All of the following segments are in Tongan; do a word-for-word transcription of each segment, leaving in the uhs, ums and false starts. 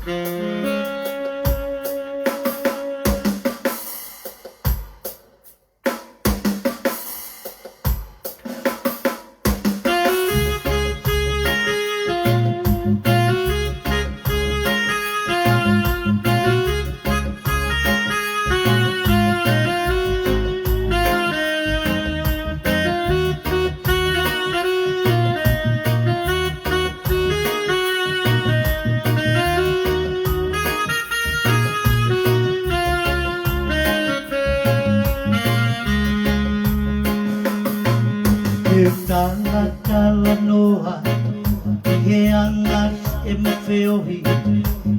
He talatalanoa, ʻi he anga siʻema feohi,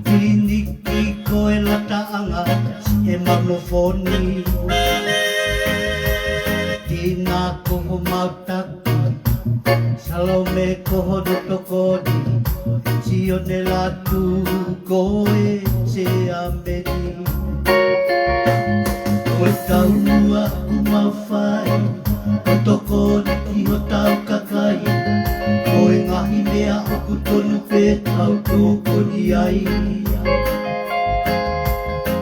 finiki ko e lataʻanga siʻema nofo ni. Tina ko homau taki, Salome ko hono tokoni, Sione Latu ko e seameni. Ko e taumuʻa ʻoku mau fai, ko e tokoni ki hotau kakai, ko e ngaahi meʻa ʻoku tonu pē ke tau tokoni ai.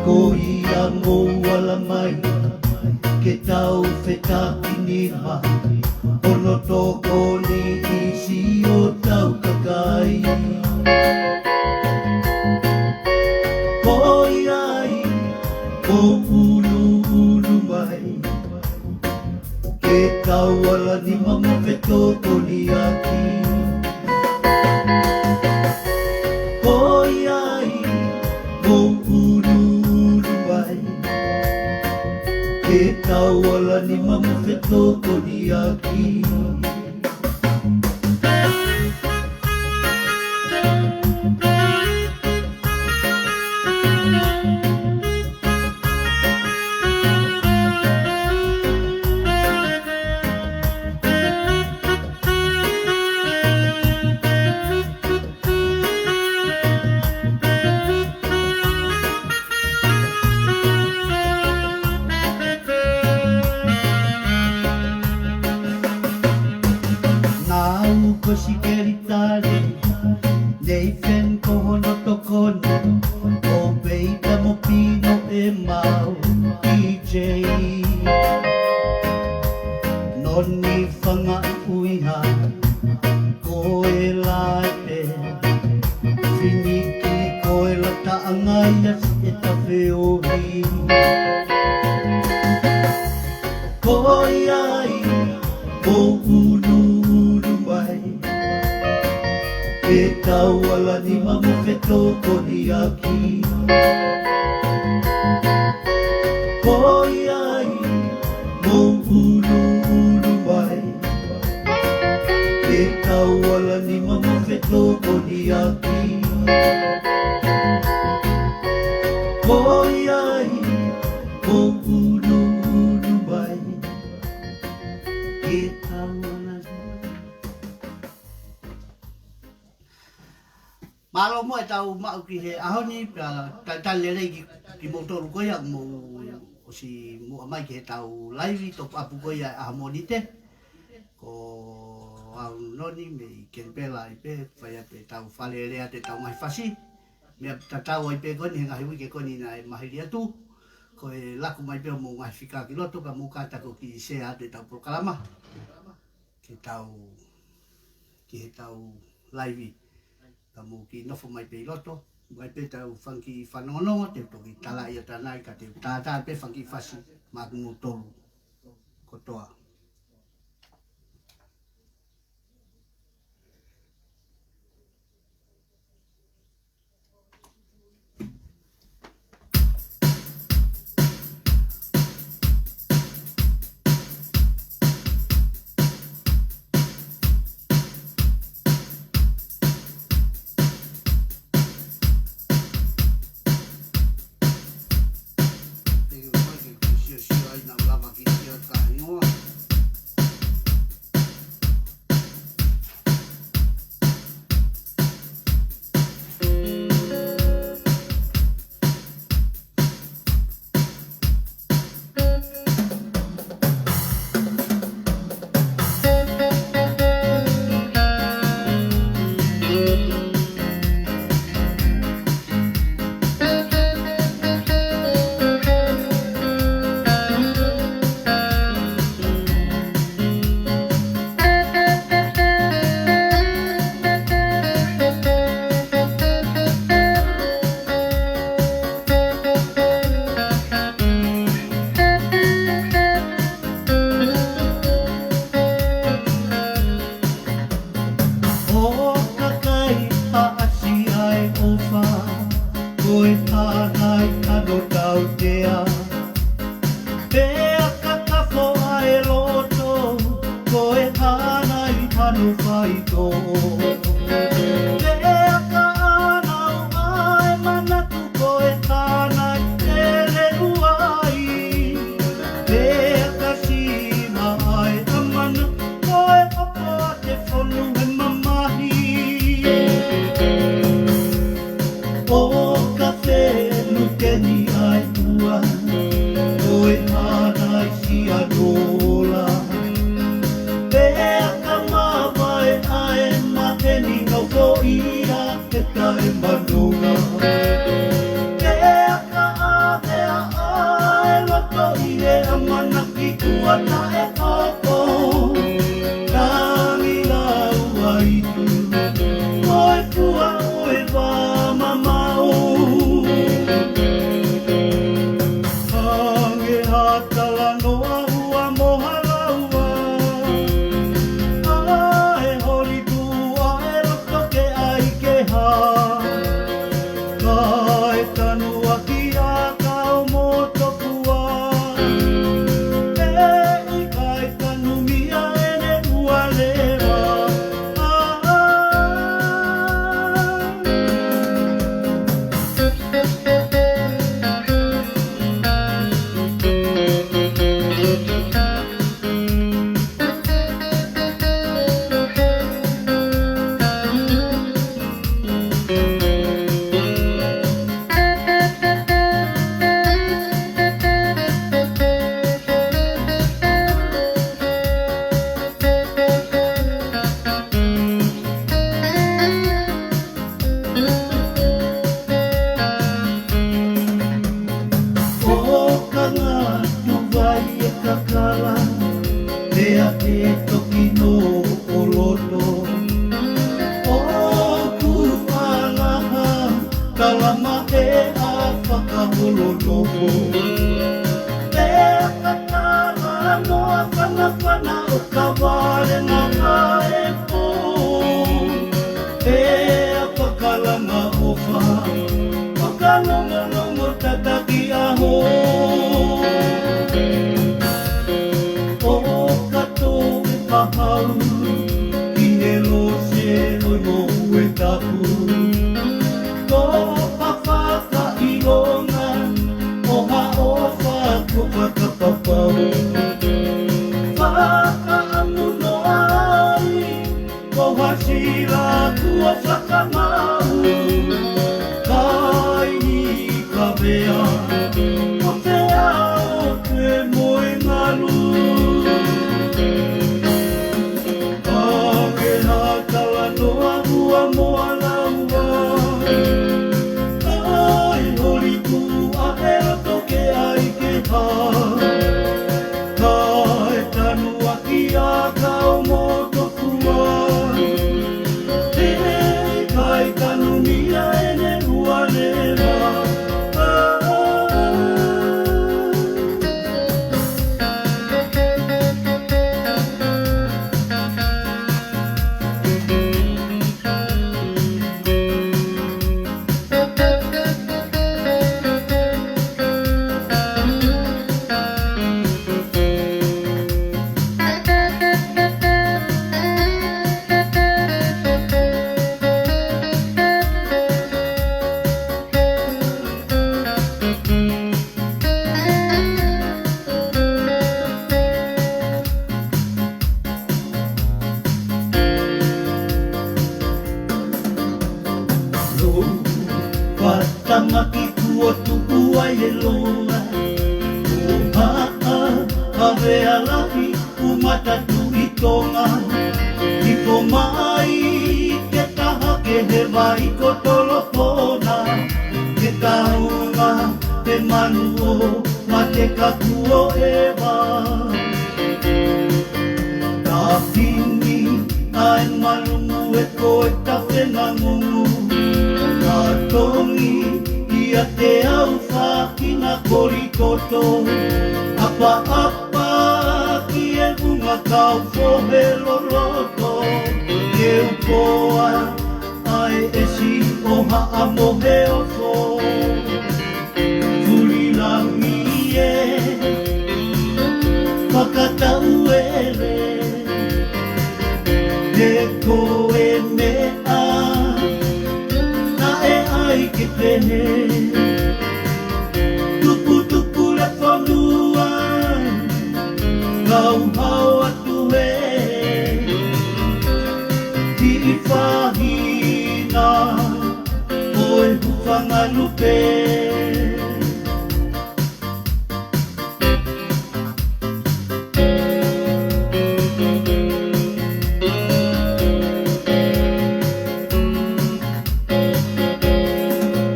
Ko ia mou ala mai, ke tau fetakinima, hono tokoni ʻi siʻotau kakai. Ko ia ai, mou ʻuluʻulu mai, ke tau ala nima mo fetokoniʻaki. Ko ia ai, mou ʻuluʻulu mai, ke tau ala nima mo fetokoniʻaki. Naʻa ku ko Sikelitali, Nathan ko hono tokoni, ko Peita mo Pino ʻemau D J. Noni Fangaʻuiha ko e laepe, finiki ko e lataʻanga ia siʻeta feohi. Ko ia ai, mou ʻuluʻulu mai, ke tau ala nima mo fetokoniʻaki. Ko ia ai, mou ʻuluʻulu mai, ke tau ala nima mo fetokoniʻaki. Ko ia ai, mou ʻuluʻulu mai, ke tau ala nima. Mālō muʻa ʻetau maʻu ki he ʻaho ni, pea talitali lelei ki, kimoutolu ko ia mou ʻosi muʻa mai ki heʻetau laivi top up ko ia ʻaho Mōnite. Ko au Noni mei Kenipela ai pē, fai atu ʻetau fale lea ʻetau ngaahi fasi. Meʻa tatau ai pē ko eni he ngaahi uike ko eni naʻe mahili atu. Ko e laku mai pē ʻo mou ngaahi fika ki loto ka mou kātaki ʻo kiʻi share atu ʻetau polokalama. Ke tau, ki heʻetau laivi. Ka mou kiʻi nofo mai pē ʻi loto. Mai pē ʻetau fanga kiʻi fanongonongo, te u toki talaʻi atu ʻanai ka te u tātā pē fanga kiʻi fasi maʻa kimoutolu kotoa. Te u mai ke u sio sio ai naʻa u lava ke sio atu ka hingoa. Tufaito. Pea ka ʻanau ʻa e manatu ko e hā naʻe lelei ai. Pea ka sima ʻa e ʻamanaki ko e ʻopo ʻa e fonu he mamahi. ʻO ka fenu ke ni ai ua, ko e hā naʻe sia nola. Pea ka mavae ʻa e maheni nofoʻia he taʻemanonga. Pea ka ʻave ʻa e loto ʻi he ʻamanaki kuo taʻeʻopo. Tangi lau ai tu, ko e fua ʻo e vā mamaʻo. Hangē ha talanoa ua mo ha laua, ʻa e holi tuʻa e loto ke ʻai ke hā. Kae tanu ʻaki ʻa e kao mo tokua, ʻe ʻikai tanumia ʻene ʻualeva. ʻO ka ngatu vai e kakala, pea ke toki noʻo loto. ʻOku ʻalaha, tala maʻe ʻa fakaholo noho. Pea ka talanoa fanafana ʻo ka vale na ka e pō. Pea ka kalanga ʻofa, ʻo ka nongonongo tataki ʻaho. ʻO ka toe pahau, ʻi he lose ʻo e moʻue tapu. Ko ha fakaʻilonga, ʻo ha ʻofa ko fakapapau. Fakaʻamu noa ai, ko ha sila kuo fakamaʻu, kai ni ka vea, ko te ao ke moe ngalu. Hangē ha talanoa ua mo ha laua, ʻa e holi tuʻa e loto ke ʻai ke hā. Kae tanu ʻaki ʻa e kao mo tokua, ʻe ʻikai tanumia ʻene ʻualeva. Lou, fatamaki kuo tuʻu ai e lola, ʻo haʻa, havea lahi, ʻū matatuʻi Tonga, ʻi Pomai, ke taha ke he vai ko Tolopona, ke taunga, ke manu ʻo mate ka kuo ʻeva. Ka pini ʻa e malumu e ko e tafe na ngumu, ka tongi ia te au fākina koli toto, ʻapaʻapa ki e vunga kau fohe loloto, ke upoa ʻa e ʻesi ʻo haʻa mo he ofo. Tulilangi ē, fakatauele, he Ko e meʻa naʻe ʻai ke pehē, tuputupu le fonua, kau hao atu he kiʻi faʻahinga ʻo e hūfanga lupe.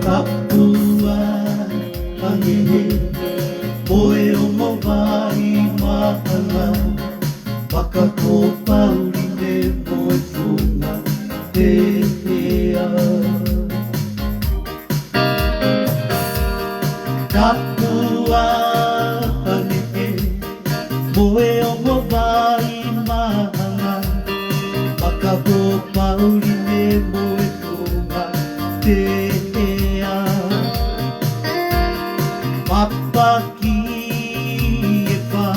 Kapua ange he mo e ongo vai maʻanga, maka ko Pauli ne mo e funga te ea. Kapua ange he mo e ongo vai maʻanga, maka ko Pauli ne mo e funga te ea. Mapaki e fā,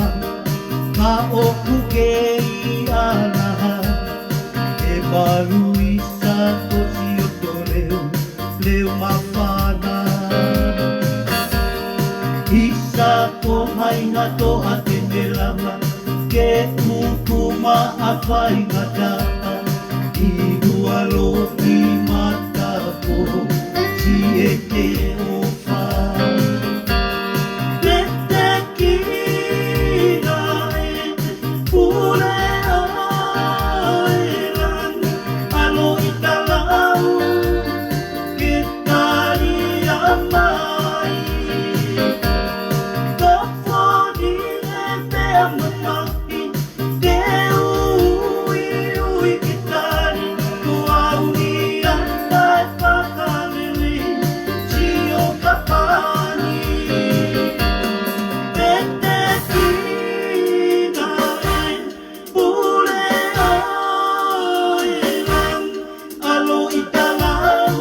ka ʻoku kei ʻanaha, e malu ʻisa ko Siotoleu, leu mafana. ʻIsa ko hai ha toʻa te ne lava ke uku maʻa faingataʻa, ʻi lua loki mata ko Siete ʻo fā. Pete kina e pule ʻa e langi, ʻaloʻi talau ke tali a mai. Ka foni e pea mamahi, te uiui ke tali, ko au ni ata e fakalele, sio ka pani. Pete kina e pule ʻa e langi, ʻaloʻi talau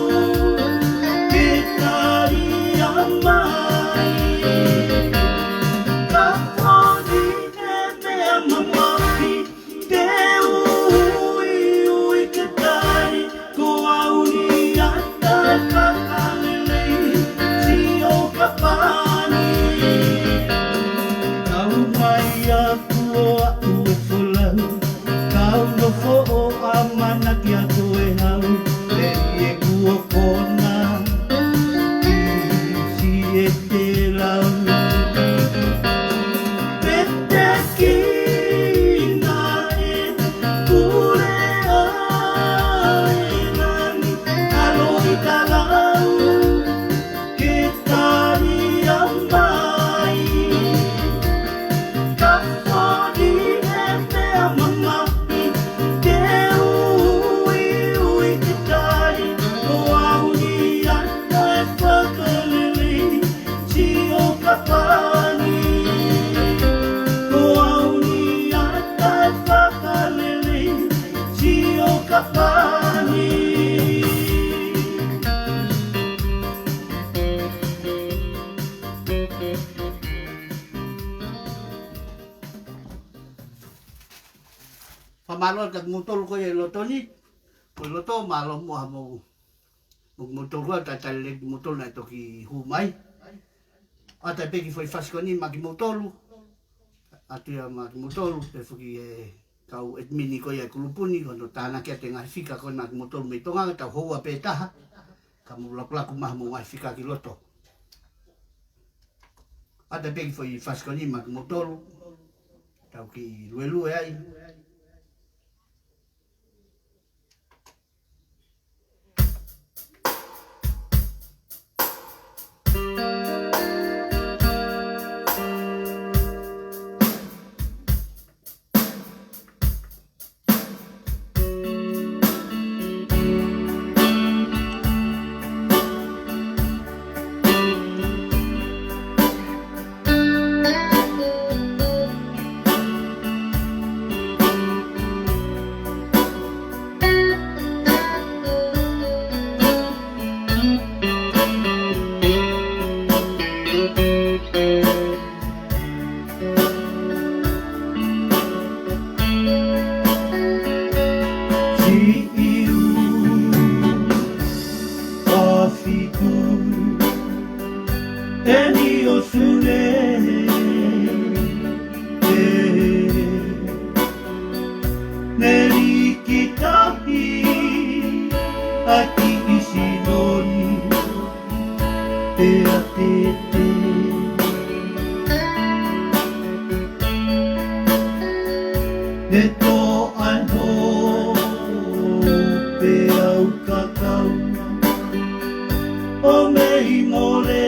ke tali a mai. Ka foni e pea mamahi, te uiui ke tali, ko au ni ata e fakalele, sio ka pani. Kau mai aku ʻo aʻu e folau, kau nofo ʻo ʻamanaki atu e hau, peli e kuo kona ʻi Siete lau. Pete kina e pule ʻa e langi, ʻaloʻi talau ke tali a mai. Ka foni e pea mamahi, te uiui ke tali, ko au ni ata e fakalele, sio ka pani. Ko au ni ata e fakalele, sio ka pani. Fakamālō kia kimoutolu ko ia ʻi loto ni, ko e loto mālō mo ha mou, mo kimoutolu ko ia, talitali lelei kimoutolu naʻe toki hū mai. ʻAtā pē kiʻi foʻi fasi ko eni maʻa kimoutolu, ʻatu ia maʻa kimoutolu, pea foki e kau ʻedimini ko ia e kulupu ni, ko hono tānaki atu e ngaahi fika ko ena maʻa kimoutolu mei Tonga, ka tau houa pē taha, ka mou lakulaku mai mo e ngaahi fika ki loto. ʻAtā pē kiʻi foʻi fasi ko eni maʻa kimoutolu, tau kiʻi luelue ai. ʻIu, ʻa fitu, ʻeni ʻo Sune, ē, ne liki tahi ʻa e kiʻi Sinoni, pea tete. Ne toʻa ʻo pē au kakau ʻo mei mole.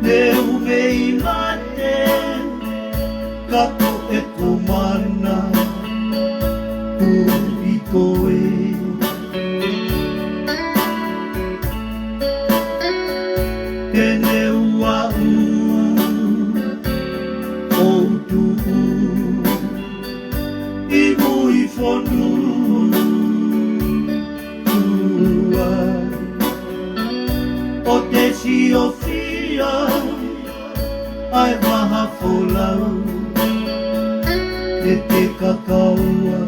Ne u mei mate ka ko ʻeku mana ʻuhi koe. He ne u aʻu ʻo u tuʻu ʻi mui fonua ʻo te siofia ʻa e vaha folau ʻe te kakaua.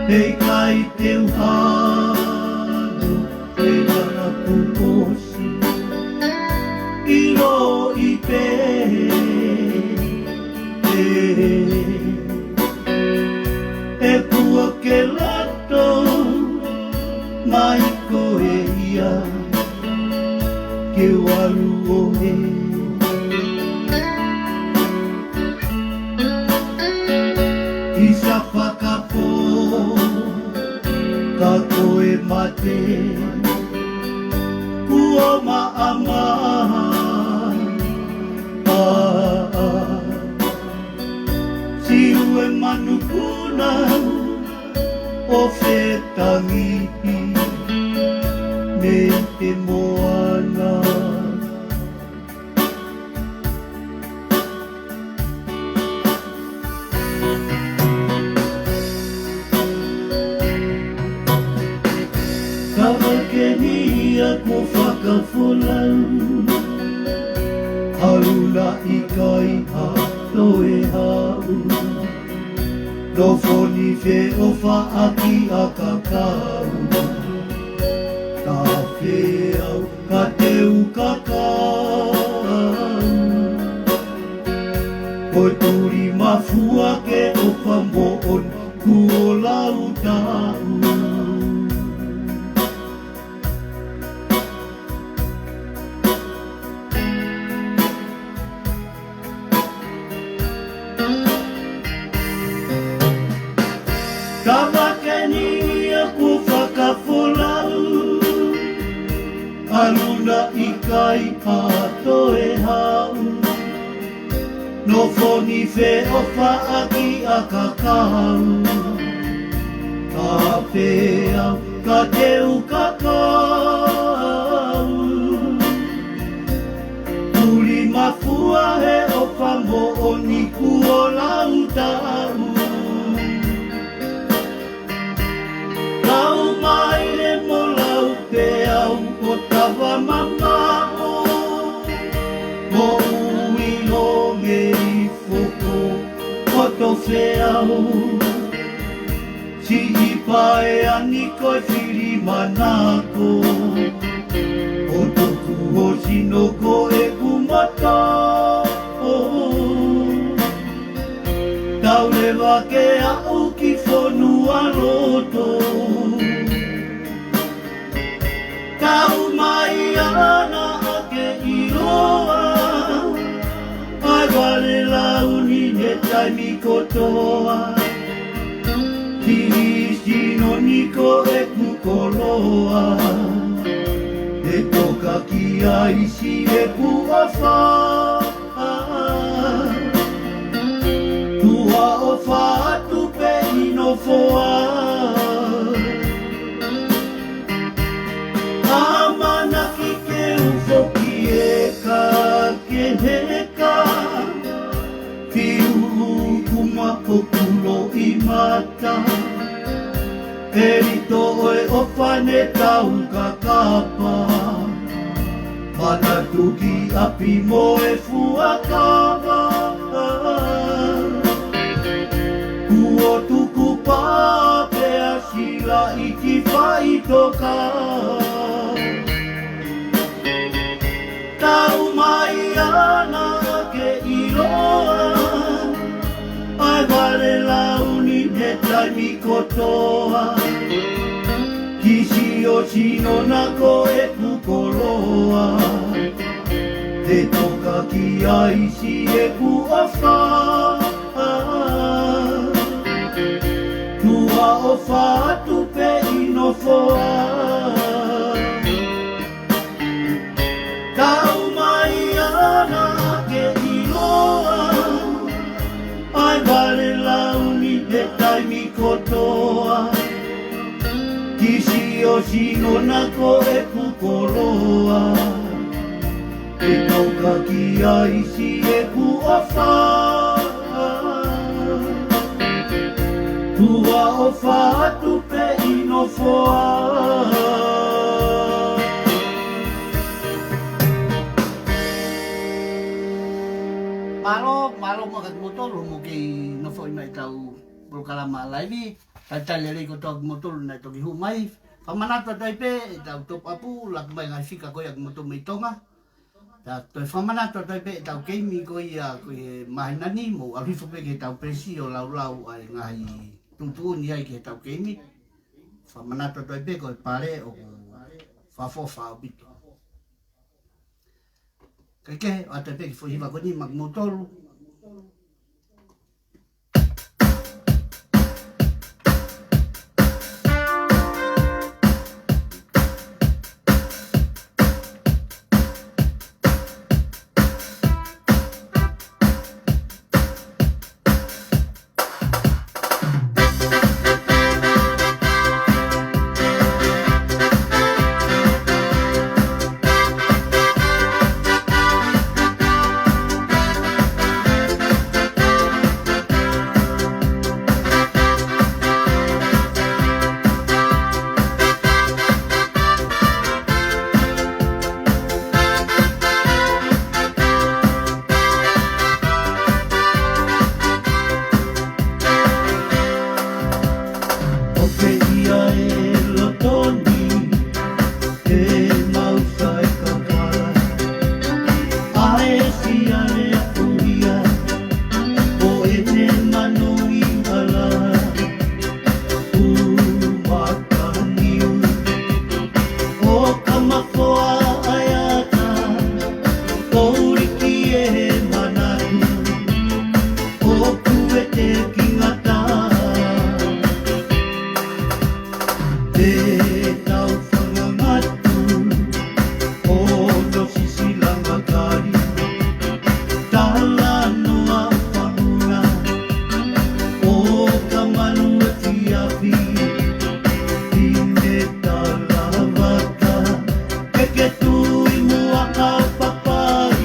He ʻikai te u hano ʻe naʻa ku ʻosi ʻiloʻi pē ʻe, ʻe pua ke lato mai ko e ia ke u ʻalu ʻo e. ʻI sa fakapō ka ko e mate kuo maʻama. ʻA, ʻa, siu e manupuna ʻo fetangi mei te moana. Ka makeni ia kuo fakafolau, ʻalu naʻe ʻikai ha toe haʻu. Nofo ni feʻofaʻaki ʻa kakau, ka feau ka te u kakau. Ko e tuli mafua ke ʻofa moʻoni kuo lau taʻu. Ka makeni ia kuo fakafolau, ʻalu naʻe ʻikai ha toe haʻu. Nofo ni feʻofaʻaki ʻa kakau, ka feau ka te u kakau. Tuli mafua he ʻofa moʻoni kuo lau taʻu. Kau mai le mo lau peau ʻo tava mamaʻo, mo ui lo mei foko ʻo to feau. Siʻi pae ani ko e fili manako, ʻo tuku ho sino ko ʻeku mata. Tau leva ke aʻu ki fonualoto. Kau mai ana ake ʻiloa, ʻa e vale launi he taimi kotoa. Ki Sinoni ko ʻeku koloa, ʻe toka ki ai si ʻeku ʻofa. Tuʻa ʻofa atu pē ʻi nofoa. ʻAmanaki ke u foki e ka ke heka. Fiu kuma ʻoku loʻimata. ʻEli toʻo e ʻofa ne tau kakapa. Manatu Ki ʻapi mo e fuakava, kuo tuku pā pea silaʻi ki faʻitoka. Tau mai ʻana ke ʻiloa, ʻa e vale launi he taimi kotoa. Ki siʻo sino na ko ʻeku koloa, te toka ki ai siʻeku ʻofa. Tuʻa ʻofa atu pē ʻi nofoa. Tau mai ʻana ke ʻiloa, ʻa e vale launi he taimi kotoa. Ki siʻo sino na ko ʻeku koloa, te toka ki ai siʻeku ʻofa. Tuʻa ʻofa atu pē ʻi nofoa. Mālō, mālō muʻa kimoutolu hoʻomou kei nofoʻi mai ʻetau polokalama laivi. Talitali lelei kotoa kimoutolu naʻe toki hū mai. Fakamanatu atu ai pē ʻetau top up, laku mai ngaahi fika ko ia kimoutolu mei Tonga. Pea toe fakamanatu atu ai pē ʻetau keimi ko ia ko e māhina ni, mou ʻalu hifo pē ki heʻetau peesi ʻo laulau ʻa e ngaahi tuʻutuʻuni ai ki heʻetau keimi. Fakamanatu atu ai pē ko e pale ʻoku fakaʻofoʻofa ʻaupito. Kae kehe, ʻoatu ai pē ki he foʻi hiva ko eni maʻa kimoutolu. ʻOku ʻi ai e loto ni, ʻe mau sai kakala. ʻA e siale aku ia, ʻo ʻete mano i ala. ʻU mata niu, ʻo ka mafoa ʻa e ata, ʻo uliki e manatu, ʻoku ʻete ki ngata. Te tau fangangatu, ʻo no sisilanga kali. Talanoa fanguna, ʻo ka malu efiafi, ʻi he talavata, ke ke tui muʻa papai.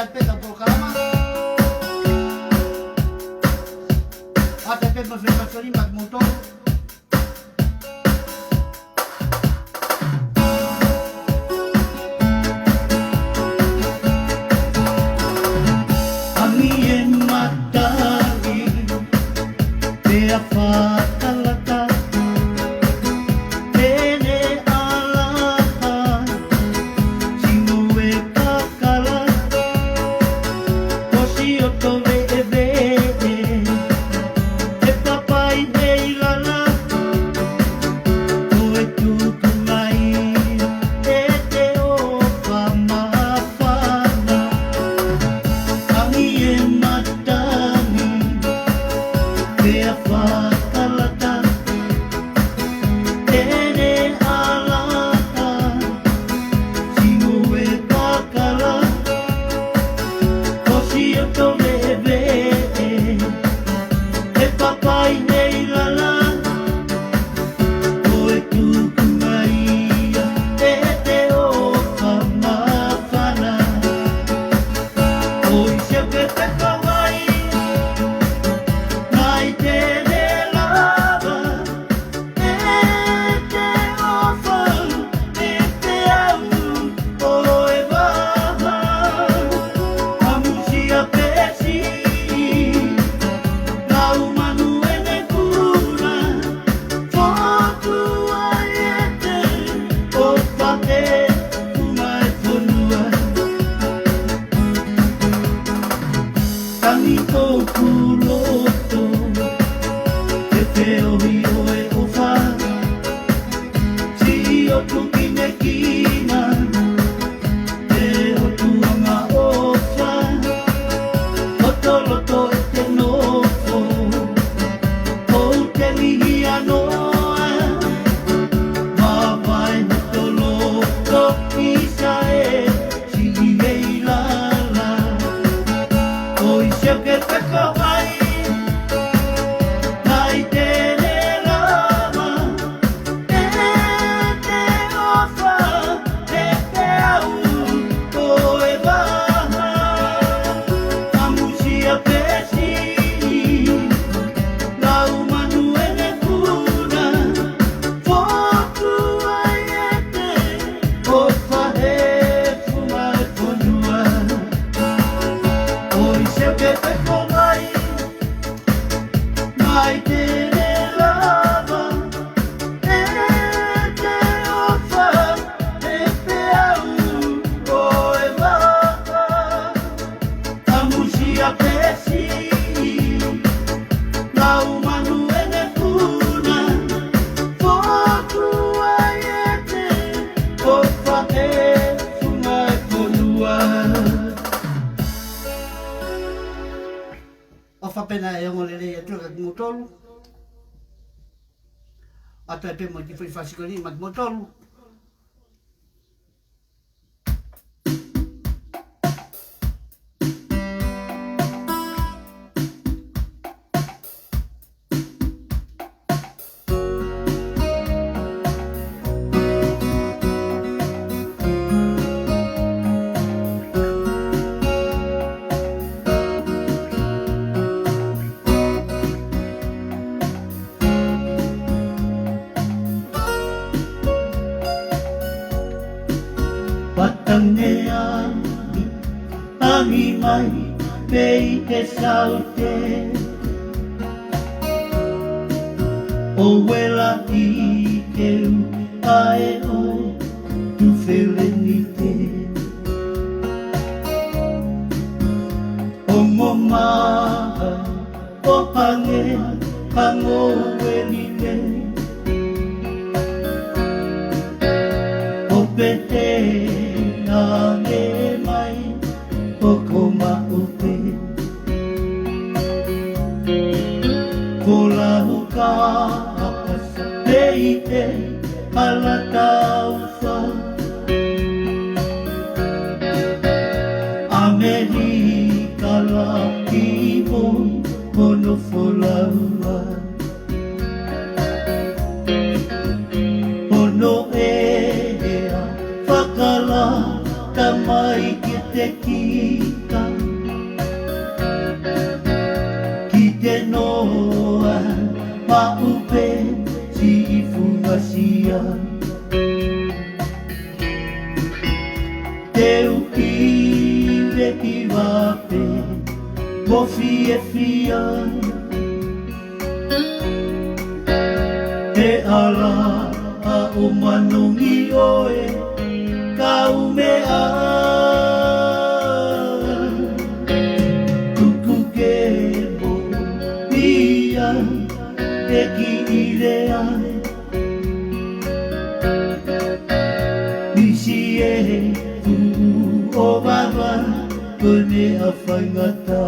Pea pē ka polokalama. ʻAtā pē mo e fefakasoni maʻa kimoutolu. Angi e matangi, pea fakalata, pene ʻalata, sino e kakala, kosi ʻo tove e veʻe, e papai nei lala, ko e tuku mai ʻe te ʻofa māfana. Angi e matangi, pea fakalata, pene ʻalata, sino e kakala, kosi ʻo tove e veʻe, e papai nei lala, ko e tuku mai ia ʻe te ʻofa māfana. ʻOi, sio ke peka vai, naʻe ʻikai te ne lava ʻe te ʻofa ʻe te au ʻo e vaha. ʻAmusia pē siʻi, lau manu ʻene kuna, fotu ai ʻe te ʻofa ʻe funga e fonua. Tangi ʻoku loto, e feohi ʻo e ʻofa, siʻi ʻotu kinekina, e ʻotu anga ʻofa, ʻoto loto ʻe te nofo, ʻo te lihi ano, mavae ʻoto loto ʻisa e siʻi ʻe ʻi lala. ʻOi, sio ke peka vai, naʻe ʻikai te ne lava ʻe te ʻofa ʻe te au ʻo e vaha. ʻAmusia pē siʻi, lau manu ʻene kuna, fotu ai ʻe te ʻofa ʻe funga e fonua. ʻOi, sio ke peka vai, naʻe ʻikai te ne lava ʻe te ʻofa ʻe te au ʻo e vaha. ʻAmusia pē siʻi, lau manu ʻene kuna, fotu ai ʻe te ʻofa ʻe funga e fonua. ʻOfa pē ʻa e ongoongolelei ʻa e ʻOtua kiate kimoutolu. ʻAtā pē mo e kiʻi foʻi fakasikoni maʻa kimoutolu. Patanea, tangi mai pē ʻi he saute, ʻo vela ʻi he uʻa e ʻo tufelenite. ʻO mo maha ʻo hangē ha ngoue lile, ʻo pehē ange mai ʻoku maʻu pē. Folau ka ʻapasa pē ʻi he hala taufa. ʻAmelika lahi mo hono folau ʻa hono ʻea fakalata mai ki te kika ki te noa maʻu pē siʻi fungasia. Te u ʻive ʻiva pē mo fiefia he ʻala ʻa ʻo manongi ʻo e kaumeʻa. Tuku ke moʻonia e kiʻi lea, misi e fuʻu ʻovava ko e meʻa faingataʻa.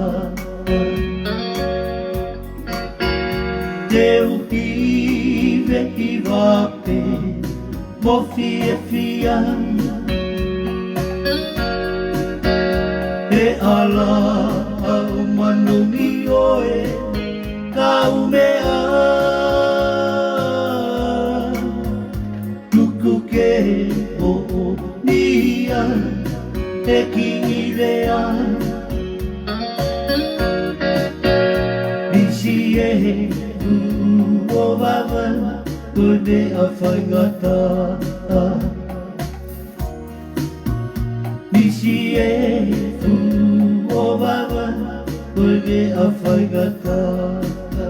Te u ʻive ʻiva pē mo fiefia he ʻala ʻa ʻo manongi ʻo e kaumeʻa. Tuku ke moʻonia e kiʻi lea, misi e fuʻu ʻovava ko e meʻa faingataʻa. Misi e fuʻu ʻovava ko e meʻa faingataʻa.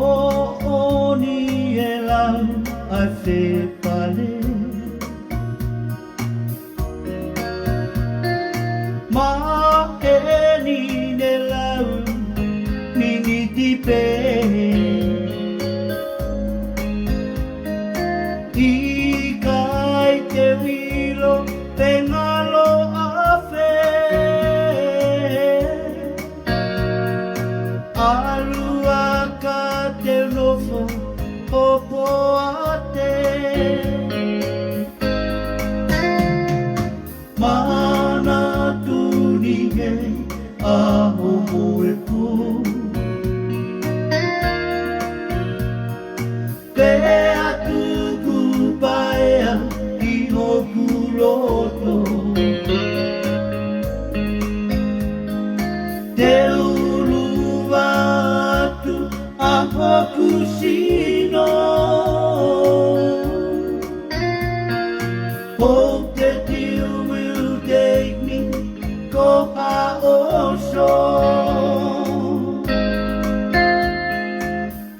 Moʻoni e lau ʻa e fepale, maheni ne lau miniti pē. ʻIkai te u ʻilo pe ngalo ʻafē, ʻalu ā ka te u nofo hopoate. Manatu ni he ʻaho mo e pō, pea tuku paea ʻi hoku loto. Te u ʻuluaki atu ʻa hoku sino. Hope that you will take me, ko ha oso.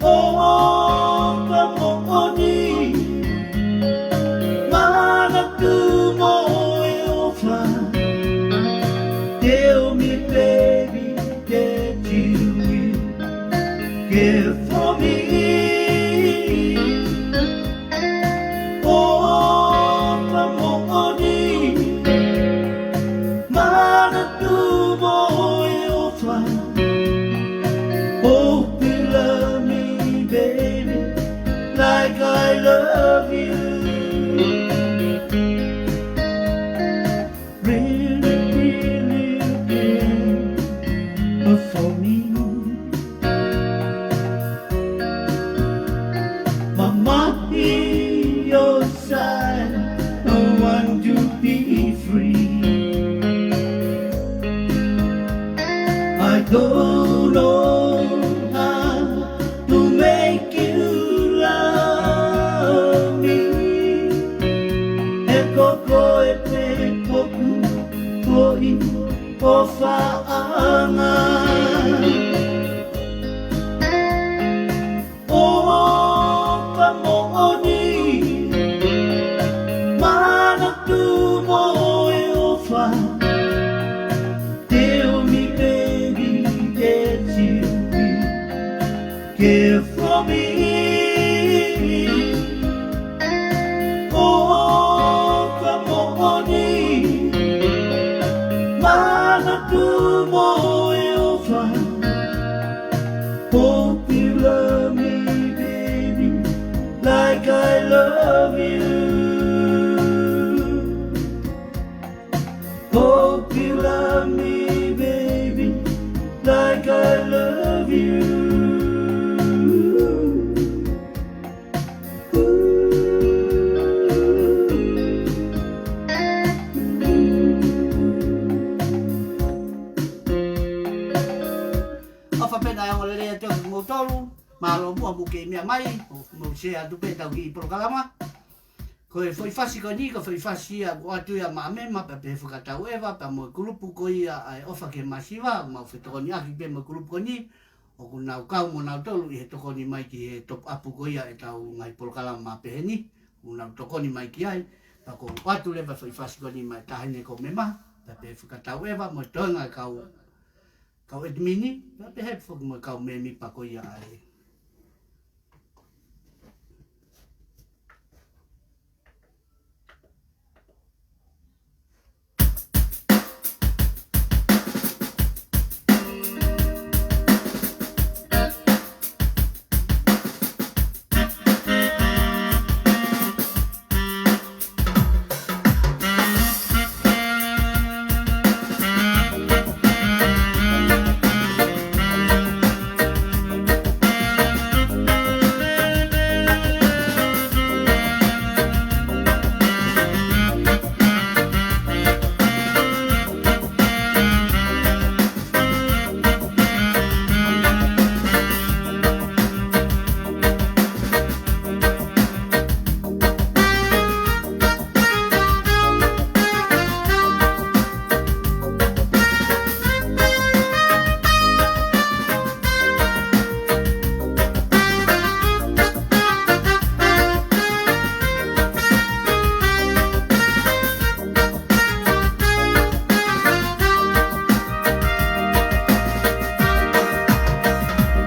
ʻO ka moʻoni, manatu mo e Hope you love me, baby, like I love you. ʻOfa pē ʻa e ongoongolelei atu kimoutolu, mālō muʻa hoʻomou kei meʻa mai, ʻo mou share atu pē ʻetau kiʻi polokalama. Ko e foʻi fasi ko eni, ko e foʻi fasi ia ʻoku ʻoatu ia maʻa mema, pea pehē fakatauʻeva, pea mo e kulupu ko ia ʻa e ʻOfa ki he Masiva, mau fetokoniʻaki pē mo e kulupu ko eni, ʻoku nau kau mo nautolu ʻi he tokoni mai ki he top up ko ia ʻetau ngaahi polokalama pehē ni, ʻoku nau tokoni mai ki ai, pea ʻoku ʻoatu leva e foʻi fasi ko eni maʻa e taʻahine ko e mema, pea pehē fakatauʻeva, mo e toenga e kau, kau ʻetimini, pea pehē foki mo e kau mēmipa ko ia ʻa e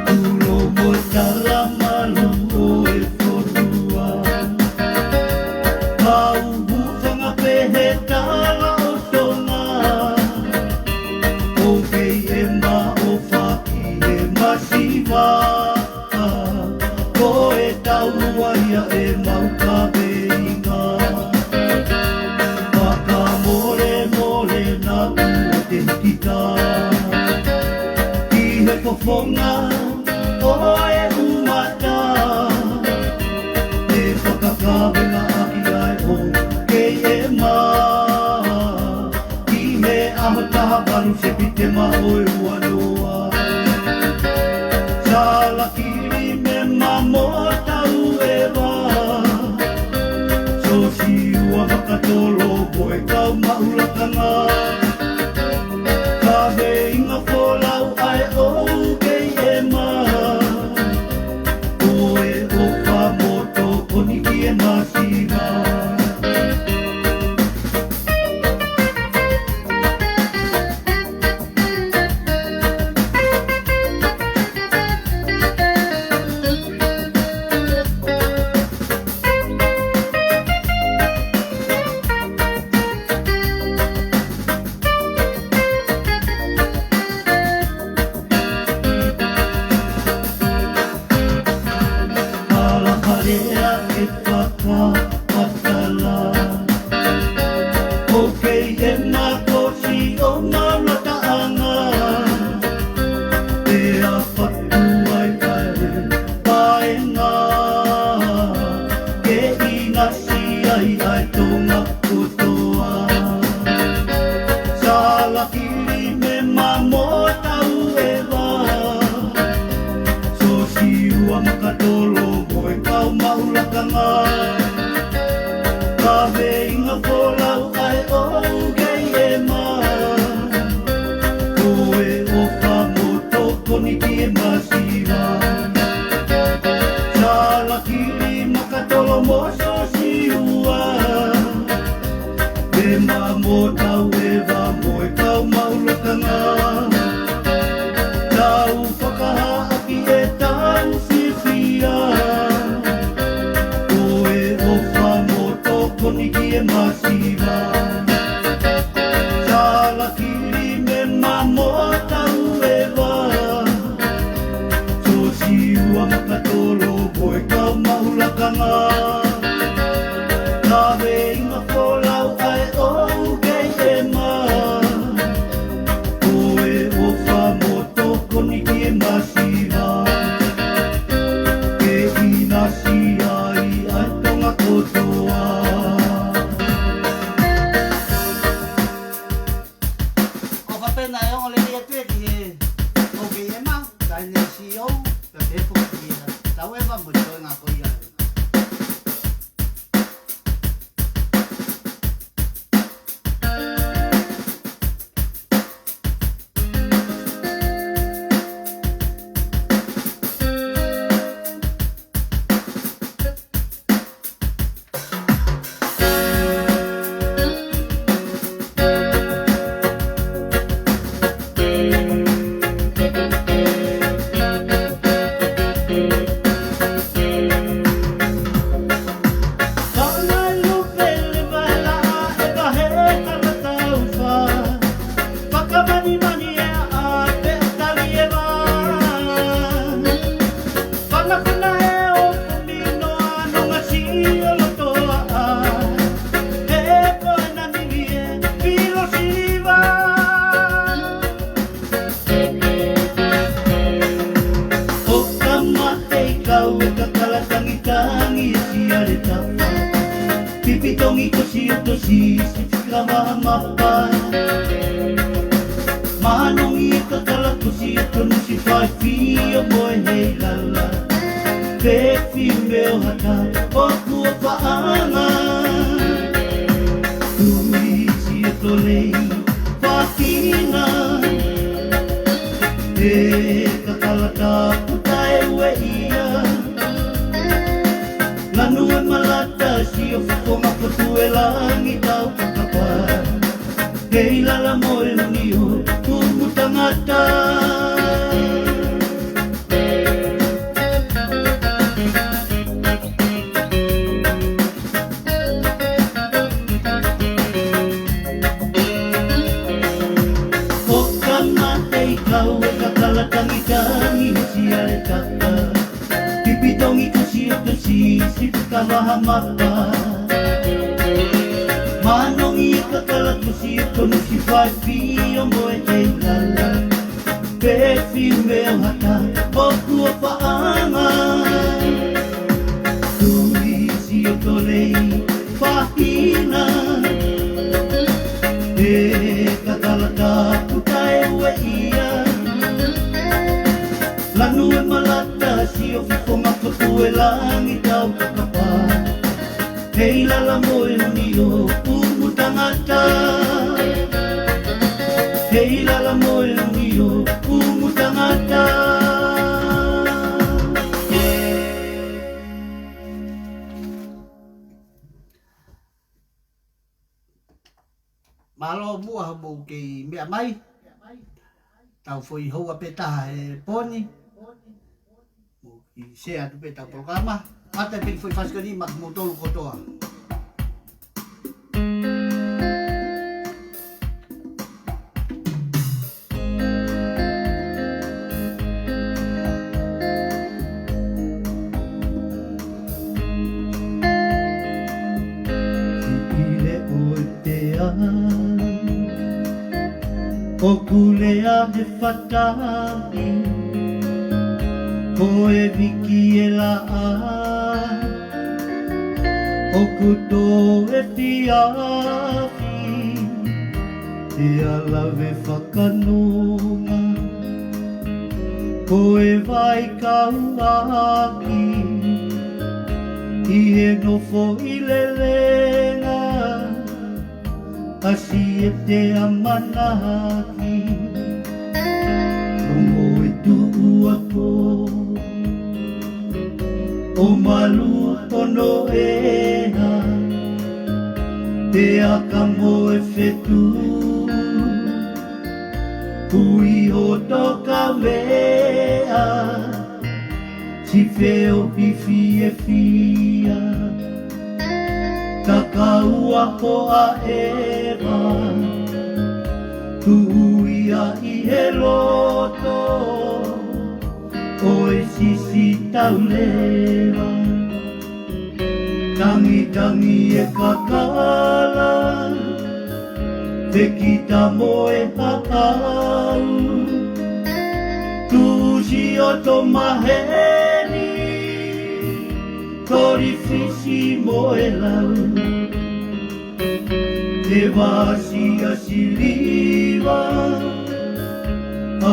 Tulo mo e talamalu ʻo e fonua. Kau hūfanga pē he tala ʻo Tonga. ʻOku kei ʻema ʻofa ki he masiva. Ko e taua ia ʻemau kaveinga. Fakamolemole naʻa tuʻu ʻo te kita ki he fofonga ʻo e ʻumata. Te fakakavengaʻaki ai ʻoku kei ʻema. ʻI he ʻaho taha valu Sepitema ʻo e ua noa. Salakili Mema Mōtauʻeva. Siosiua Makatolo mo e kau maʻu lakanga. Kaveinga folau ʻa e ʻOfa ki he Masiva. Ko e ʻofa mo tokoni ki he masiva. Ala kalea e fakamatala. ʻOku kei ʻema ko Siʻo Maulataʻanga. Pea fatu ai ʻa e paenga. Ke ʻinasi ai ʻa e Tonga kotoa. Salakili Mema Mōtauʻeva. Siosiua Makatolo mo e kau maʻu lakanga. Kaveinga folau ʻa e ʻOfa ki he Masiva. Ko e ʻofa mo tokoni ki he masiva. Salakili Makatolo mo Siosiua. Mema Mōtauʻeva mo e kau maʻu lakanga. Tau fakahā ʻaki ʻetau fiefia. Ko e ʻofa mo tokoni ki he masiva. Salakili Mema Mōtauʻeva. Siosiua Makatolo mo e kau maʻu lakanga. Kaveinga folau ʻa e ʻOfa ki he Masiva. Kava mapa. Manongi e kakala, kusi ʻo Tonusi, Faifio mo e Heilala, Pefio mo e Hata, ʻoku ʻo paʻanga. Tuisi ʻo Tolei, Fahina, e kakala tapu taʻeueʻia. Lanu e malata, Siofo Fongafotu, e langi tau kakapa, Heilala mo e Unio, Pumu Tangata. ʻO kamata e kau e kakala, tangitangi he siale kaka, Pipitongi, kusi ʻo Tonusi, Sipi Kavahamapa. Manongi e kakala, kusi ʻo Tonusi, Faifio mo e Heilala, Pefio mo e Hata, ʻoku ʻo paʻanga. Tuisi ʻo Tolei, Fahina, e kakala tapu taʻeueʻia. Lanu e malata, Siofo Fongafotu, e langi tau kakapa, Heilala mo e Unio, Pumu Tangata. Heilala mo e Unio, Pumu Tangata. Mālō muʻa hoʻomou kei meʻa mai. Tau foʻi houa pē taha he pō ni. Mou kiʻi share atu pē ʻetau polokalama. Ata pē foʻi fasikani maʻa kimoutolu kotoa. Siʻi leʻo e tea, ʻoku lea he fataʻi, ko e viki e laʻā, ʻoku tō e fiafi, te alave fakanonga, ko e vai kauʻaki, ʻi he nofoʻi lelenga, ʻasi e tea manaki, ʻo mo e tuʻu ako, ʻo malu ʻo noʻeha, te aka mo e fetu, kui hoto kaveʻa, si feohi fiefia, takaua hoʻaʻeva, tuʻu ia ʻi he loto ʻo e sisi tauleva. Tangitangi e kakala, fekita mo e haʻau, tuʻusi ʻo Tomaheni, Tolifisi mo e Lau, ʻEvasi ʻa Siliva,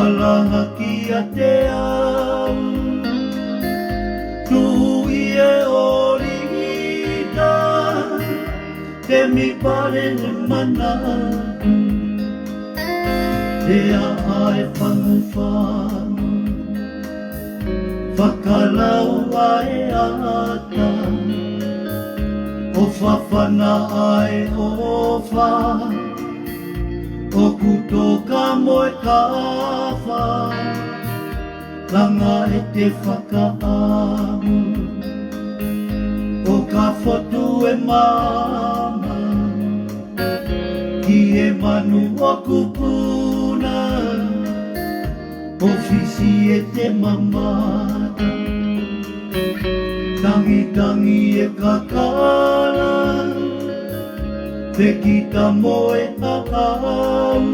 Alahaki ʻa Teau, Tuʻi e ʻOlita, Temipale Manatu, Teaʻa e Fangufangu, Fakalau ʻa e Ata, ʻo Fafana ʻa e ʻOfa, ʻoku toka mo e kafa, langa e te fakaʻamu, ʻo ka fotu e maama, ki he manu ʻoku puna, ʻo Fisi e te mamata. Tangitangi e kakala, fekita mo e haʻau,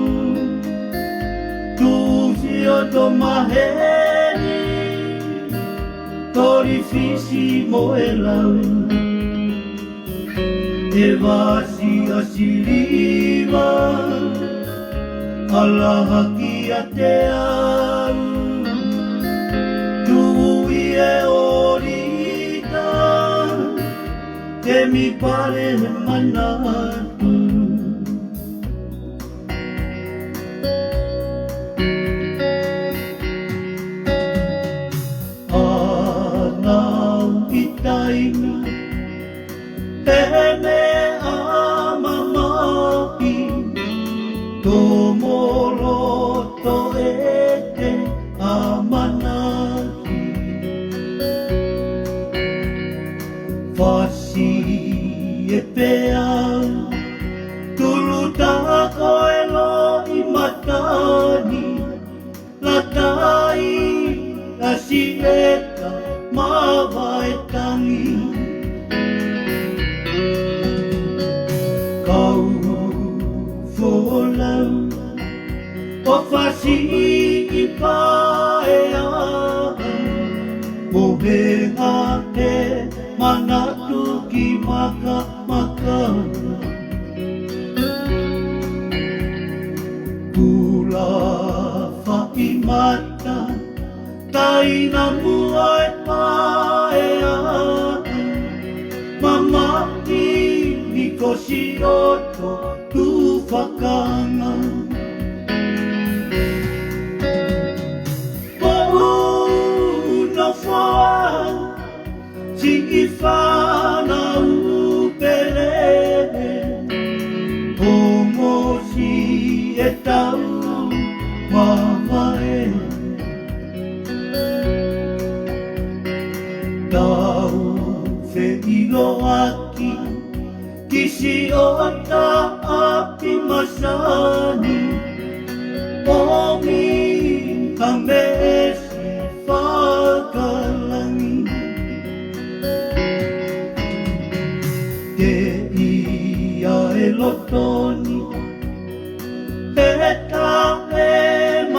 tuʻusi ʻo Tomaheni, Tolifisi mo e Lau, ʻEvasi ʻa Sili Ala hake ʻiate au, tuʻu ʻi he ʻōlita, temipale manatu. Ana u ʻi taimi, he meʻa mamahi, tomo loto ʻete ʻamanaki. Fasi e peau, tulu taha ko e loʻimata ni, latai ʻasi ʻeta mavae tangi. Kau folau, ʻo fasi ʻi paea, mohenga he manatu ki makamaka. Kula faʻi mata, taina muʻa e paea, mamahi ni ko siʻoto tufakanga. Moʻu nofoʻa, siʻi fānau pele, ongosi ʻetau mavae. Tau feʻiloaki, kisi ʻo ta ʻapi masani, ʻomi ha meesi fakalangi. Teʻia e loto ni, he taʻemangalo,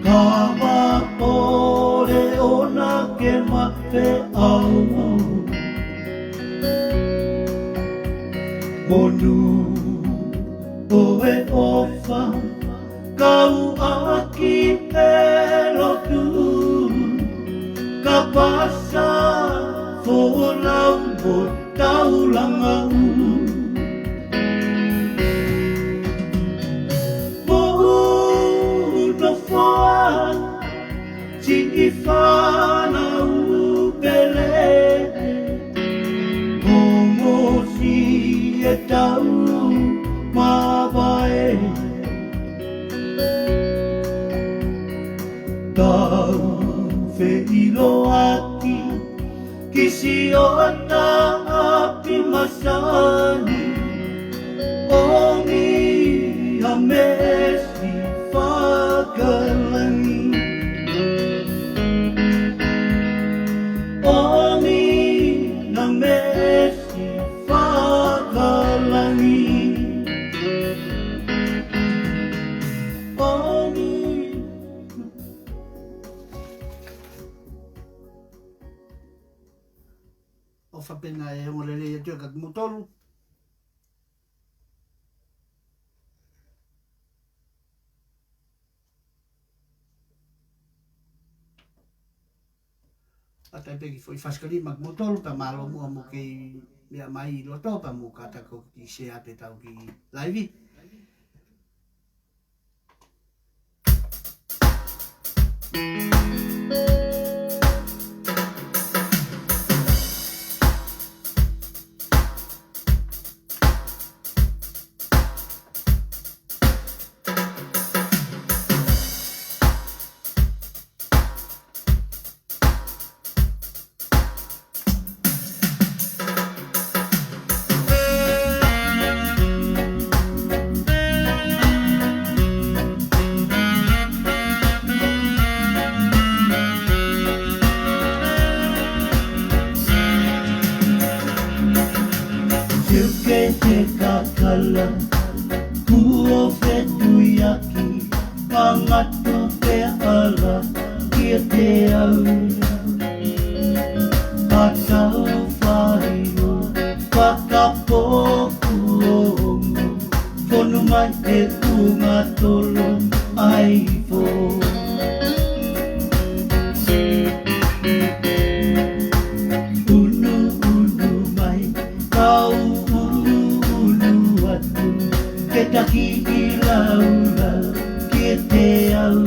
ka ma pole ona ke ma feʻao. Monū ʻo e ʻofa, kau ʻaki e lotu, ka pasa folau mo taulanga ʻu. Moʻu nofoʻa, siʻi fānau pele, ongosi ʻetau mavae. Tau feʻiloaki, kisi ʻo ta ʻapi masani, ʻomi ha meesi fakalangi. ʻOmi ha meesi fakalangi. ʻOmi. ʻOfa pē naʻe ongo lelei atu ia kiate kimoutolu. ʻAtā pē ki he foʻi fasikali maʻa kimoutolu, pea mālō muʻa mo kei meʻa mai ʻi loto, pea mou kātaki ʻo kiʻi share pē ʻetau kiʻi laivi. Siuke te kakala, kuo fetuiaki, angatu pē ʻa e hala kiate au. Ka tau fai ʻo fakapoku ongo, fonu ma ʻa e kuonga tolo ʻaifo. ʻUnuʻunu mai, kau ʻunuʻunu atu, ke taki ʻi laulau kiate au.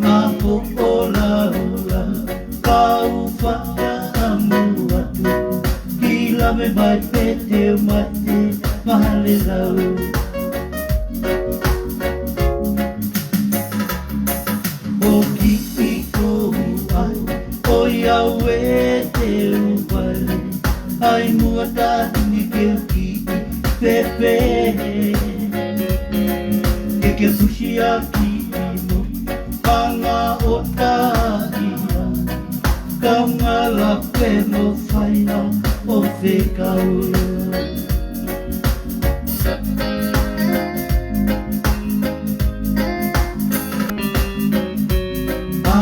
ʻA hoʻo laulau, kau fakaʻamu atu, ke lave mai pē te u mate mahale lau. ʻO kiʻi ko ʻai, ʻoiauē te u vale, ʻai muʻa taʻu ni ke u kiʻi pēpē. Ke ke fusi ʻa kiʻi mo hanga ʻo taʻi ʻa, kaungā lape mo faina ʻo fekau.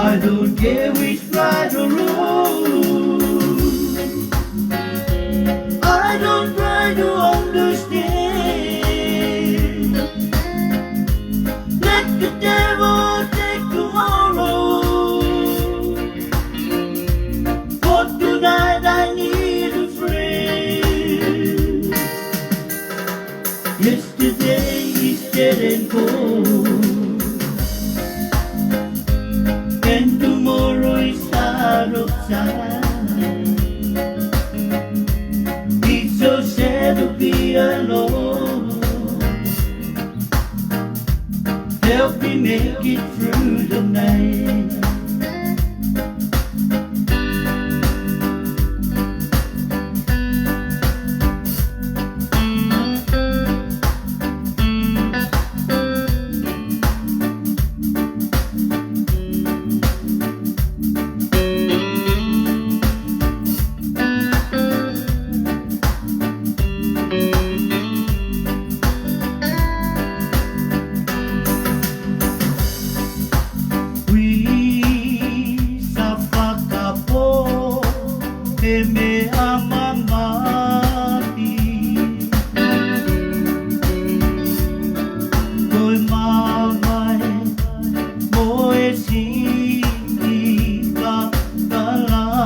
I don't care which right or wrong. I don't try to understand. Let the devil take tomorrow. For tonight I need a friend. Yesterday is dead and gone, and tomorrow is out of sight. It's so sad to be alone. Help me make it through the night. Ui sa fakapō he meʻa mamahi. Ko e mamae mo e siʻi kakalani.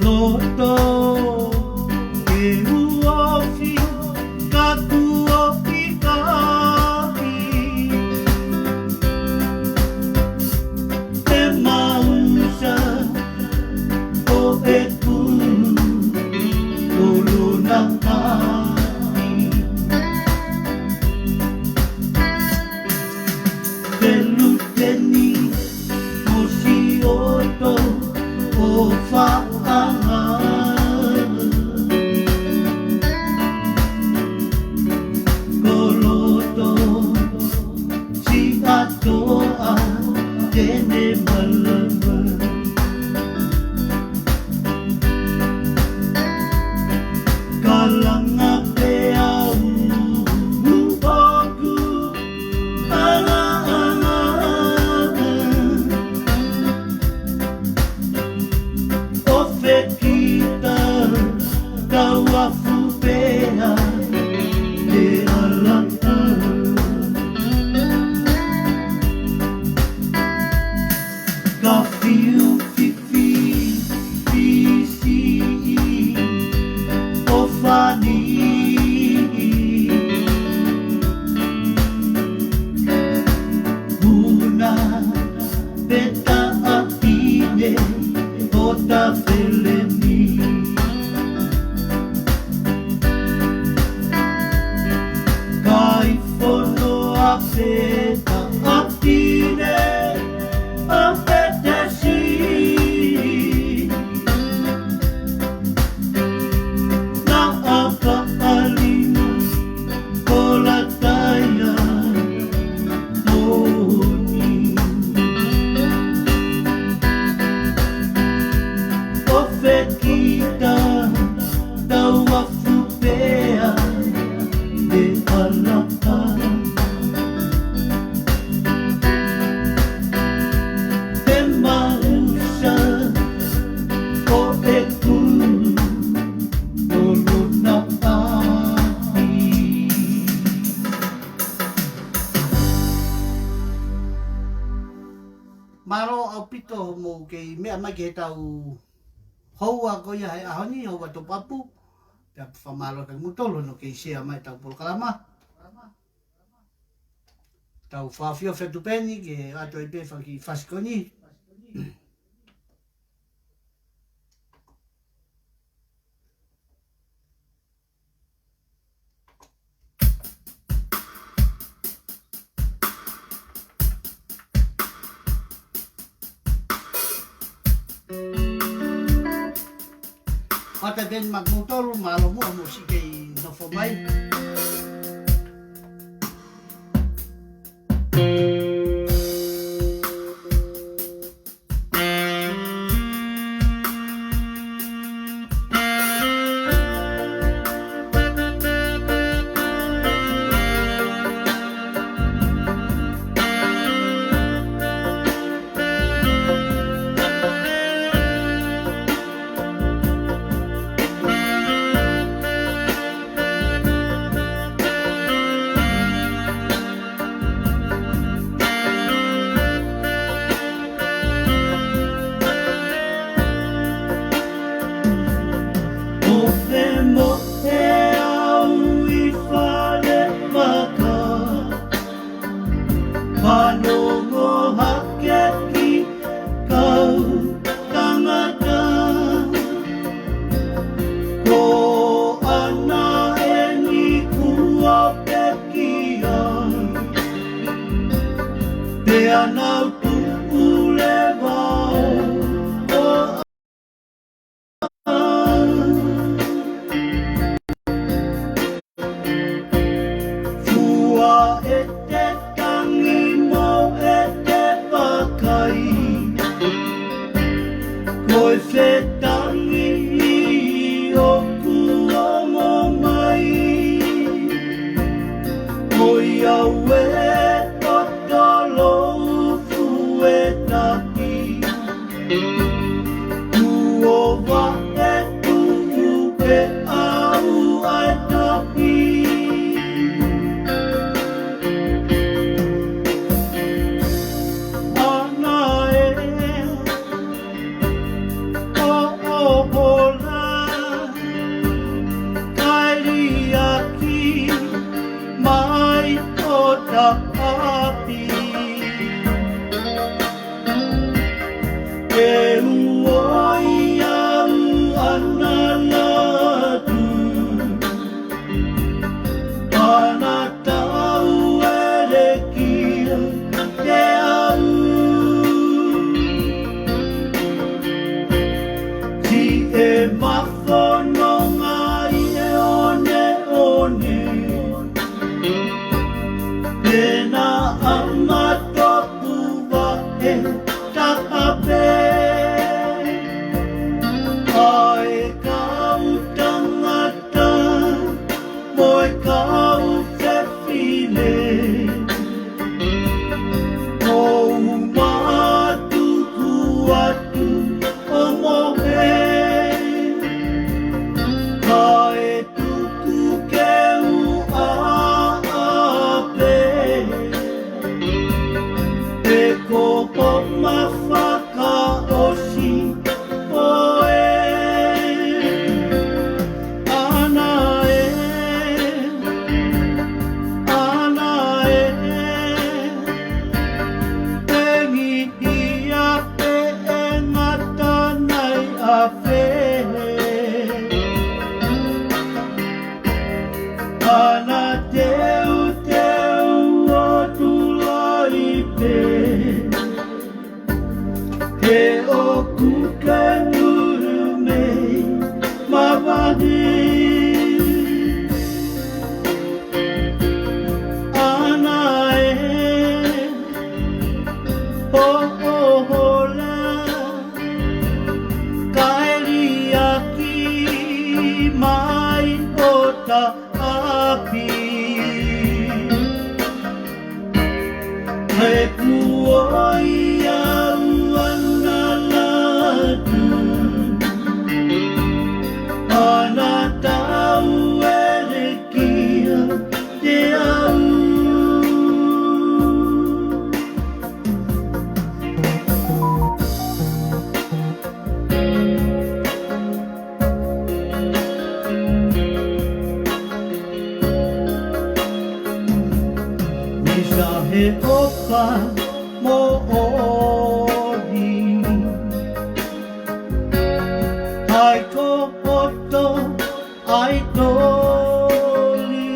Loto ke uofi ka kuo ʻikai. Te mausa ʻo ʻeku ʻolunga mai. Te luteni mo si ʻoto ʻo faʻanga. Ko loto si ʻatoʻa te ne malava. Kalanga pē au ʻoku ʻalaʻala. ʻO fekita kau afu pea te alaka. Ka fiu fifi pisi ʻo fani. Puna pē taʻahine ʻo tafeleni. Kai fono a pē taʻahine ʻa Petesi. Naʻa ka ʻalima ko Lataia moni. ʻO fekita kau afu pea te alaka. Te mausa ʻo ʻeku kei meʻa mai ki heʻetau houa ko ia he ʻaho ni, houa toputapu. Pea fakamālō kiate kimoutolu hono kei share mai ʻetau polokalama. Tau fakaʻofoʻofa atu pē eni ke ʻoatu ai pē fanga kiʻi fasi ko eni. ʻOatu pē eni maʻa kimoutolu, mālō muʻa hoʻomou siʻi kei nofo mai. ʻO femoʻe au ʻi fale vaka, fanongo hake ki he kau tangata. Ko ʻAna eni kuo pekia ai, pea nau tuʻu leva ʻo fua ʻete tangi mo ʻete vakai. Ko e fetangi ʻoku ongo mai, ko ia ʻoku totolo fuʻu ʻe taki. Kuo vaʻe tuʻu ke ʻalu ai tapi. ʻAna ē, ʻo, ʻo hola, kae liʻaki mai ʻo taʻapi. Ke u ʻoi au ʻAna Latu, ʻAna Tauelekia te au. Siʻema fononga ʻi he ʻoneʻone, pea naʻa ma topuvaʻe taha pē. ʻA e kau tangata mo e kau fefine, ʻoku ma tuku atu ʻo mohe, kae tuku ke u ʻaʻa pē. Pe ko hoʻoma fakaʻosi ʻoe. ʻAna ē, ʻAna ē, tengi ia pē ʻe ngata nai ʻa fē. ʻAna teuteu ʻo tulai pē, he ʻoku ke nulu mei mavahe. ʻAna ē, ʻo, ʻo hola, kae liʻaki mai ʻo taʻapi. He kuo ʻai au ʻAna Latu, ʻAna Tauelekia te au. ʻofa moʻoni. ʻAi ko hoto ʻaitoli.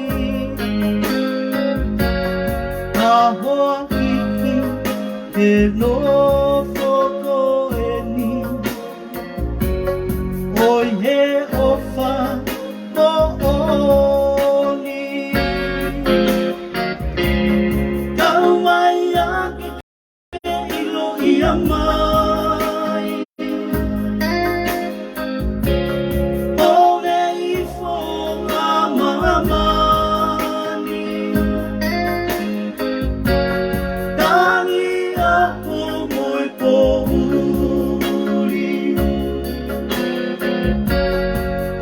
Ka hoa hiki he nofo ko eni. ʻOi he ʻofa moʻoni. Kau mai ā ke ke ʻilo ia mai. ʻO ne ifo ʻa māmani. Tangi ʻapo mo e poʻuli.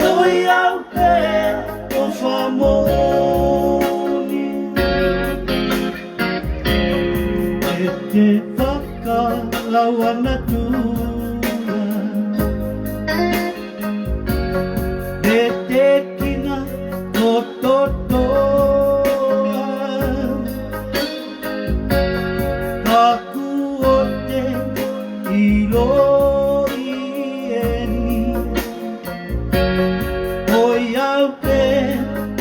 ʻOi au he ʻofa moʻoni. ʻE te fakalau ana tula. ʻE te kina ko totoa. Ka kuo te ʻiloʻi eni. ʻOi au he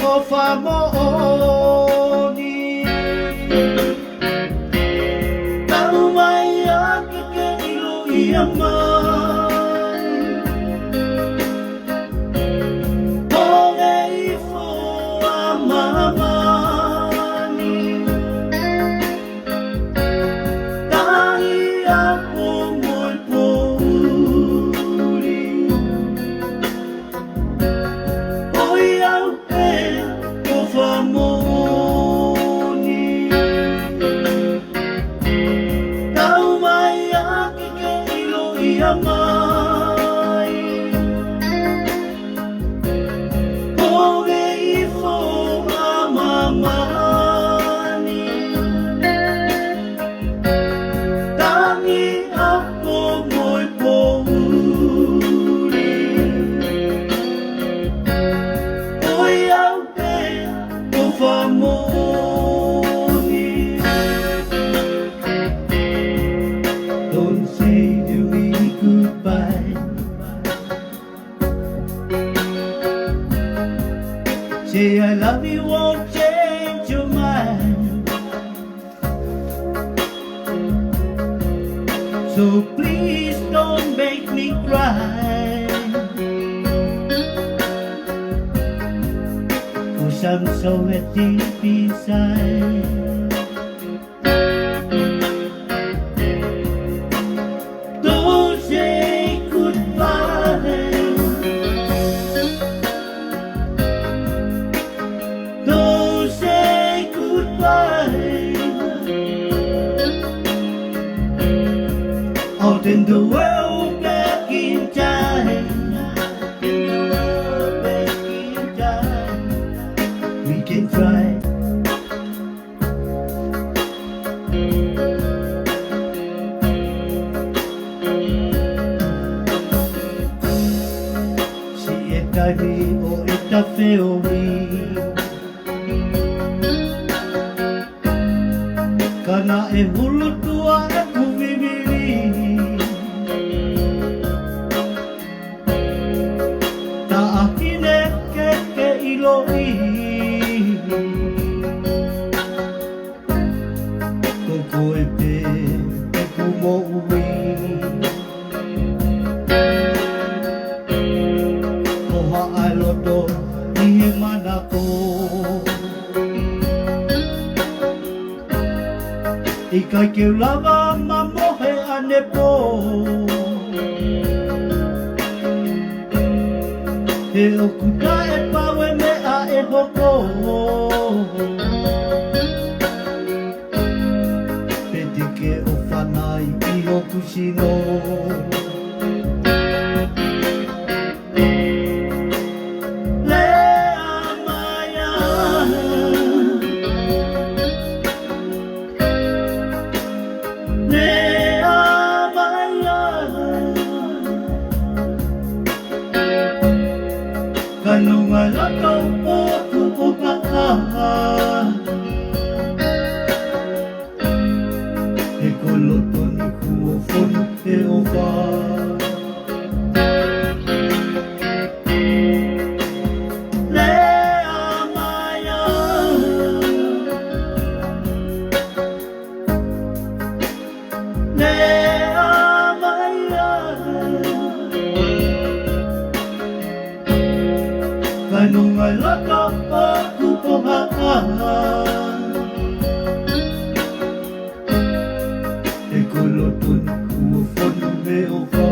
ʻofa moʻoni. Kau mai ā ke ke ʻilo ia mai. ʻO ne ifo ʻa māmani. Tangi ʻapo mo e poʻuli. ʻOi au he ʻofa moʻoni. Kau mai ā ke ke ʻilo ia mai. ʻO ne ifo ʻa māmani. Tangi ʻapo mo e poʻuli. ʻOi au he ʻofa moʻoni. Don't say to me goodbye. Say I love you won't change your mind. So please don't make me cry. 'Cause I'm so deep inside. Don't say goodbye. Don't say goodbye. I'll turn the world back in time. Turn the world back in time. We can try. Siʻi e taimi ʻo ʻeta feohi. Ka naʻe hulu tuʻa ʻeku vivili. Taʻahine ke ke ʻiloʻi. Ko koe pē ʻeku moʻui. Ko haʻa loto ʻi he manako. ʻIkai ke u lava mamohe ʻanepō. He ʻoku taʻepau e meʻa ʻe hoko. Pe te ke ʻofa nai ʻi hoku sino. Lea mai ā. Lea mai ā. Ka nonga laka o ʻoku ʻoka ā. Nunga laka paku ponga. E kolo tonu kuo fonu me oka.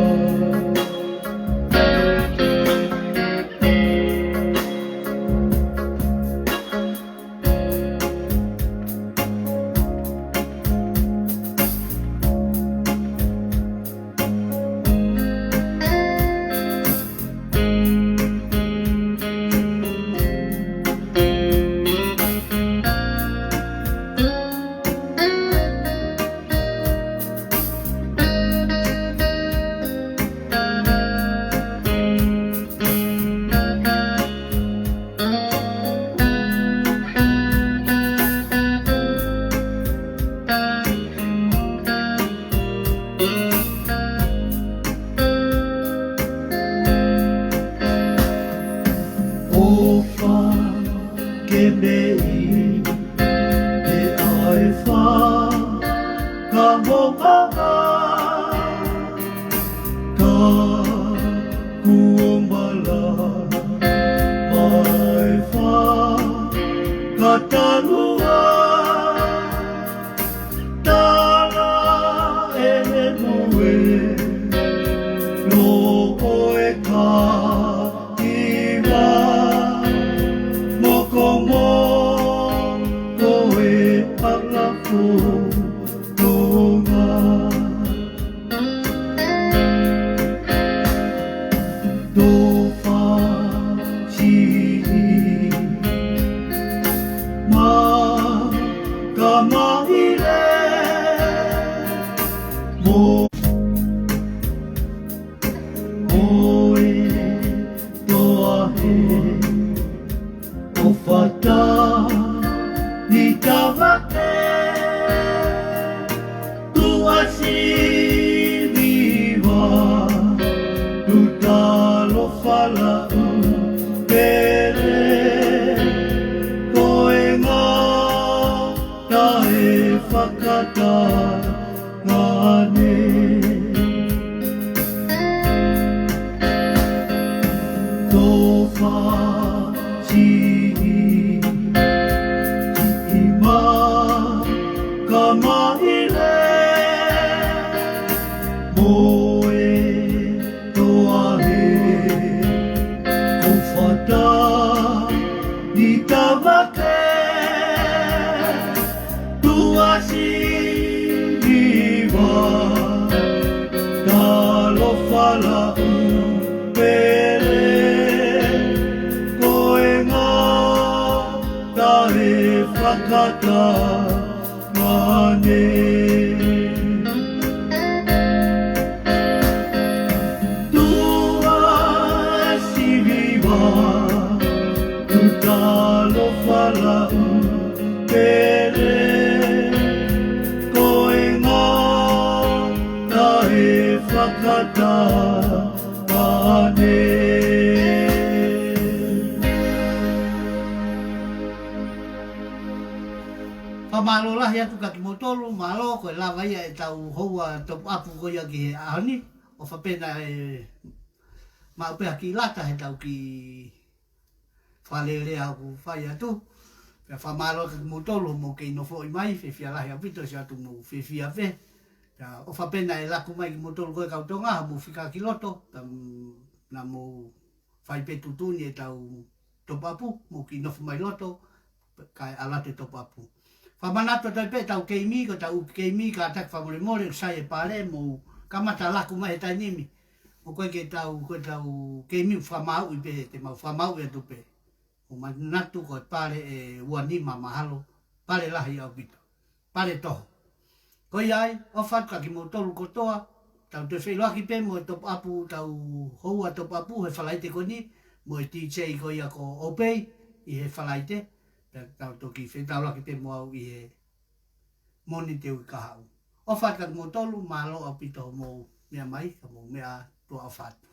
ʻOfa ke meʻi, ʻe ʻai fa, ka mo ka ka. Ka kuo mala, ʻai fa, ka talua. Tala e nue, loko e ka iva, moko mo ko e palafo tonga. Tofa siʻi ma ka maile mo, mo e toa he ʻo fata ni tavake. Tuʻa siviva, tuʻa talofa laʻu pele, ko e ngata e fakata ngane. Tofa siʻi, siʻi ma ka maile mo e toa he ʻo fata ni tavake. Tuʻa siviva, talofa laʻu pele, ko e ngata e fakata ngane. Tuʻa siviva, tuʻa talofa laʻu pele, ko e ngata e fakata ngane. Fakamālō lahi atu kia kimoutolu, mālō ko e lava ia ʻetau houa top up ko ia ki he ʻaho ni. ʻOfa pē naʻe maʻu pē ha kiʻi lata heʻetau kiʻi fakalelei ʻoku fai atu. Pea fakamālō kia kimoutolu hoʻomou kei nofoʻi mai, fiefia lahi ʻaupito, siʻi atu mou fiefia pē. Pea ʻofa pē naʻe laku mai kimoutolu ko e kau Tonga, hoʻomou fika ki loto, pea, mm, naʻa mou fai pē tuʻutuʻuni ʻetau top up, mou kiʻi nofo mai loto, kae ʻalu atu e top up. Fakamanatu atu pē ʻetau keimi, ko ʻetau keimi, kātaki fakamolemole, ʻoku sai e pale, mou kamata laku mai he taimi ni. ʻOku ʻikai ke tau, ko ʻetau keimi fakamāuʻi pē, te mau fakamāuʻi atu pē. ʻOku manatu ko e pale ʻe ua nima mahalo, pale lahi ʻaupito. Pale toho. Ko ia ai, ʻofa atu kia kimoutolu kotoa, tau toe feʻiloaki pē mo e top up, ʻetau houa top up he Falaite ko eni, mo e D J ko ia ko Opei ʻi he Falaite, pea tau toki feʻiloaki pē mo au ʻi he Mōnite uike kahaʻu. ʻOfa atu kia kimoutolu, mālō ʻaupito hoʻomou meʻa mai, ka mou meʻa tuʻa ʻofa atu.